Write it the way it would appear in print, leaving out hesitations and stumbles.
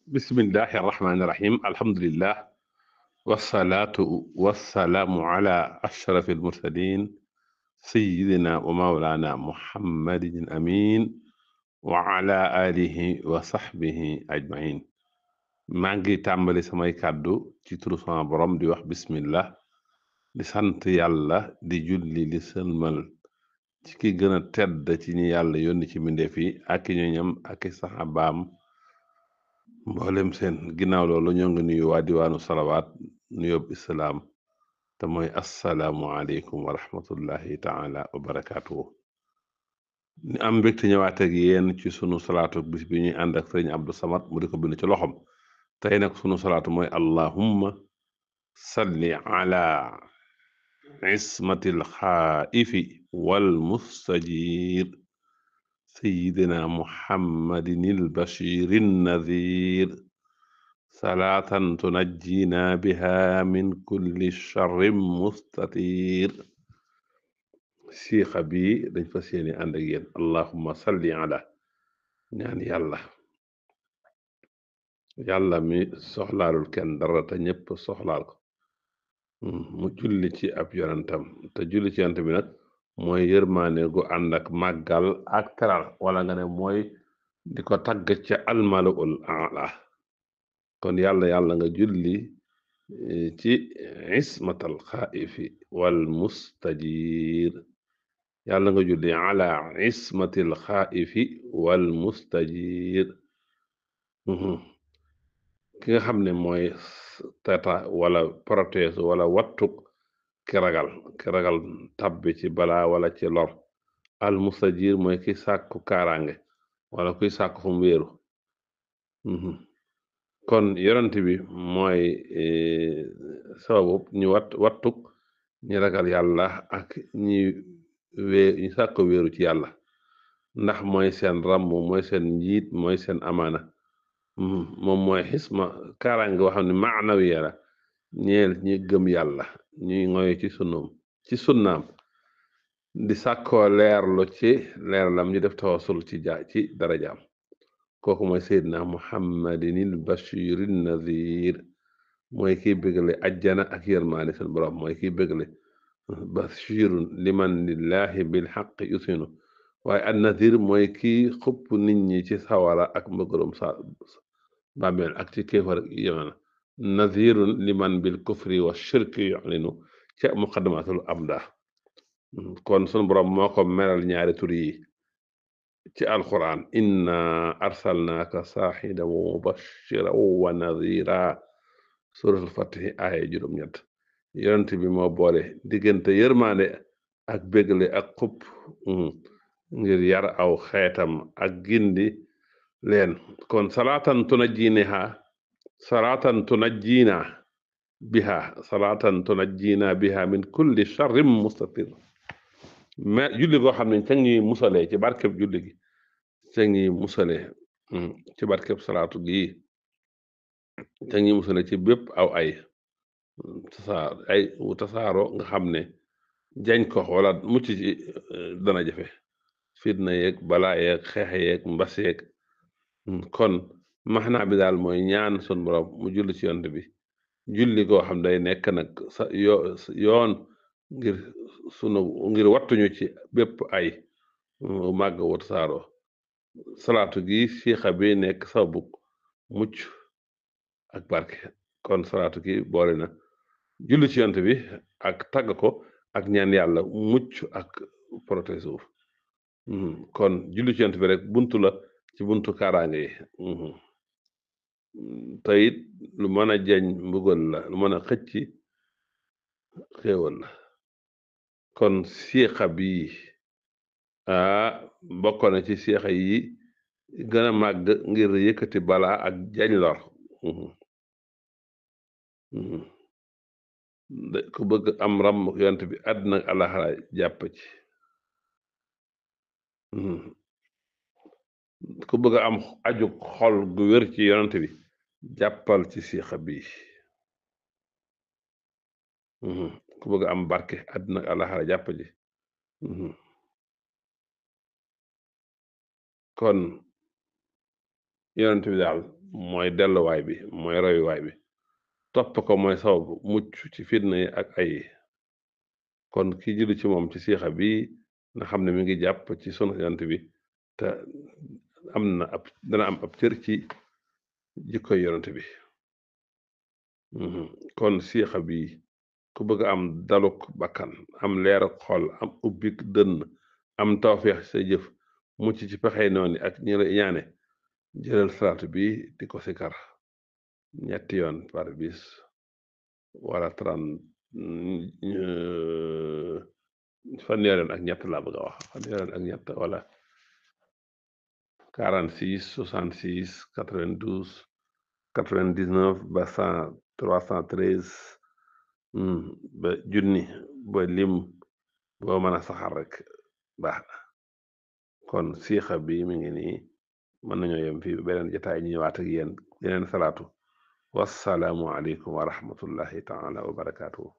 bismillahi arrahmani irrahim alhamdulillah wasalaatu wasalaamu ala ashraf almursalin sayidina wa maulana muhammadin amin wa ala alihi wa sahbihi ajmain maa ngi tàmbali samay kàddu ci turu sama borom di wax bismillah di sant yàlla di julli di sëlmal ci ki gën a tedd ci ñi yàlla yónni ci mbindeef yi ak i ñoñam ak i saxaabaam mboolem seen ginnaaw loolu ñoo ngi nuyu waa diwaanu salawaat nuyób islaam te mooy assalaamu aleykum wa rahmatullahi taala wa barakaatuhu ni am mbégte ñëwaat ak yéen ci sunu salaatu bis bi ñuy ànd ak sëriñ Abdou Samad mu di ko bind ci loxom tey nag sunu salaatu mooy allahumma salli ala ismatil xaaifi wal mustajir sayidina muhammadin il bashirin nadir salaatan tunajjina biha min kulli charrin mustatir siixa bi dañ fas yéene ànd ak yéen allahumma salli ala ñaan yàlla mi soxlaalul kenn dara te ñëpp soxlaal ko mu julli ci ab yonentam te julli ci yonent bi nag mooy yërmaane gu ànd ak màggal ak teral wala nga ne mooy di ko tagg ca almaluul ala kon yàlla nga julli ci ismatal xaaifi wal mustajir yàlla nga julli ala ismatil xaaifi wal mustajir ki nga xam ne mooy tata wala protège wala wattuk ki ragal tabbi ci balaa wala ci lor al mustajir mooy ki sàkku kaaraange wala kuy sàkku fu mu wéeru kon yonent bi mooy sababu ñu wattuk ñi ragal yàlla ak ñi sàkko wéeru ci yàlla ndax mooy seen ràmm mooy seen njiit mooy seen amaana moom mooy xisma kaaraange boo xam ne maanawiya la ñeel ñi gëm yàlla ñuy ngoy ci sunnaam di sàkkoo leerlu ci leerlam ñu def tawasul ci darajaam kooku mooy seydina muhammadinil bashirin nadir mooy kiy bëggale ajjana ak yërmaane seen borom mooy kiy bëggale bashirun liman lillahi bil xaq yusinu waaye an nadir mooy kiy xupp nit ñi ci sawara ak mbëggalum bàmmeel ak ci kéefar yemena nadirun liman bil kufri wa shirki yuxlinu ca muqaddamatul amda kon sunu borom moo ko meral ñaari tur yi ci alquran inna arsalnaaka saaxidan wa mubashiran wa nadira suratul fatihi aaya juróom-ñett yonent bi moo boole diggante yërmaande ak bégle ak xupp ngir yar aw xeetam ak gindi leen kon salaatan tunajjina biha min kulli charrin mustatir mais julli goo xam ne ca ngi musalee ci barkeb julli gi ca ngi musalee ci barkeb salaatu gi ca ngi musale ci bépp aw tasaaro nga xam ne jañ ko wala mucc ci dana jafe fitna yeeg balaa yeeg xeex yeeg mbas yeeg kon maxnaa bi daal mooy ñaan sun borom mu julli ci yonent bi julli goo xam day nekk nag yoon ngir wattuñu ci bépp ay màgg wut saaro salaatu gi siixa bi nekk sababu mucc ak barke kon salaatu gi boole na julli ci yonent bi ak tagg ko ak ñaan yàlla mucc ak protège kon julli ci yonent bi rek buntu la ci buntu kaaraange yi te it lu mën a jeñ mbugal la lu mën a xëcc xéewal la kon siixa bi bokk na ci siixa yi gën a màgg ngir yëkkati balaa ak jañ lor ku bëgg am ram yonent bi àddina ak àllaxira jàpp ci ku bëgg am aju xol gu wér ci yonent bi jàppal ci siixa bi ku bëgg am barke àddina ak àllaxira jàpp ji kon yonent bi daal mooy delluwaay bi mooy royuwaay bi topp ko mooy sababu mucc ci fitna yi ak ay kon ki julli ci moom ci siixa bi na xam ne mi ngi jàpp ci sunu yonent bi te am na ab dana am ab cër ci jikkoy yonent bi kon siixa bi ku bëgg am daluk bakkan am leeruk xol am ubbik dënn am tawfeex sa jëf mucc ci pexey noonu ak ñi la ñaane jëlal salaatu bi di ko sikar ñetti yoon par bis wala 30 fanweer yoon ak ñett laa bëgg a wax fanweer yoon ak ñett wala 46 66 92 99 ba 100 313 ba junni ba lim boo mën a saxar rek baax na kon siixa bi mi ngi nii mën nañoo yem fii beneen jotaay ñu ñëwaat ak yéen yeneen salaatu wassalaamu aleykum wa rahmatullahi taala wa barakaatuhu